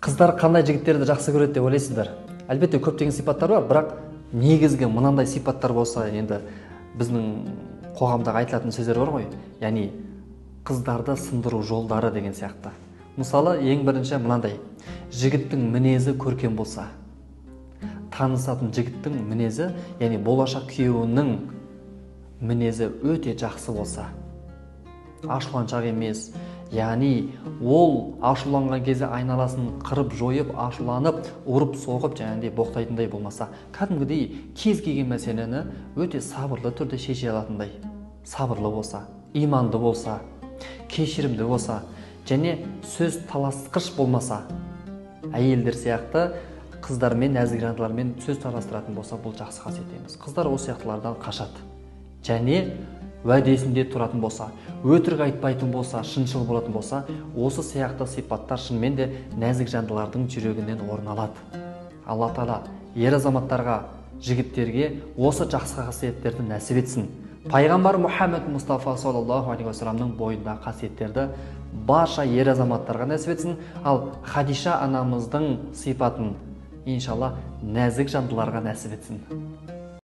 Қыздар қандай жігіттерді жақсы көреді деп ойлайсыздар? Әлбетте көптеген сипаттар бар, бірақ негізгі мынандай сипаттар болса, енді біздің қоғамдағы айтылатын сөздер бар ғой, яғни қыздарды сындыру жолдары деген сияқты. Мысалы, ең бірінші мынандай: жігіттің мінезі көркем болса, танысатын жігіттің мінезі, яғни болашақ күйеуінің мінезі өте жақсы болса, ашуланшақ емес, яғни ол ашуланған кезде айналасын қырып жойып, ашуланып, ұрып соғып жаңағыдай боқтайтындай болмаса, кәдімгідей кез келген мәселені өте сабырлы түрде шеше алатындай, сабырлы болса, иманды болса, кешірімді болса, және сөз таласқыш болмаса, әйелдер сияқты қыздармен, нәзік жандылармен сөз таластыратын болса, бұл жақсы қасиет емес. Қыздар осы сияқтылардан қашады. Және уәдесінде тұратын болса, өтірік айтпайтын болса, шыншыл болатын болса, осы сияқты сипаттар шынымен де нәзік жандылардың жүрегінен орын алады. Алла тағала ер азаматтарға, жігіттерге осы жақсы қасиеттерді нәсіп етсін. Пайғамбар Мұхаммед Мұстафа саллаллаху алейхи уассаламның бойындағы қасиеттерді барша ер азаматтарға нәсіп етсін. Ал Хадиша анамыздың сипатын иншалла нәзік жандыларға нәсіп етсін.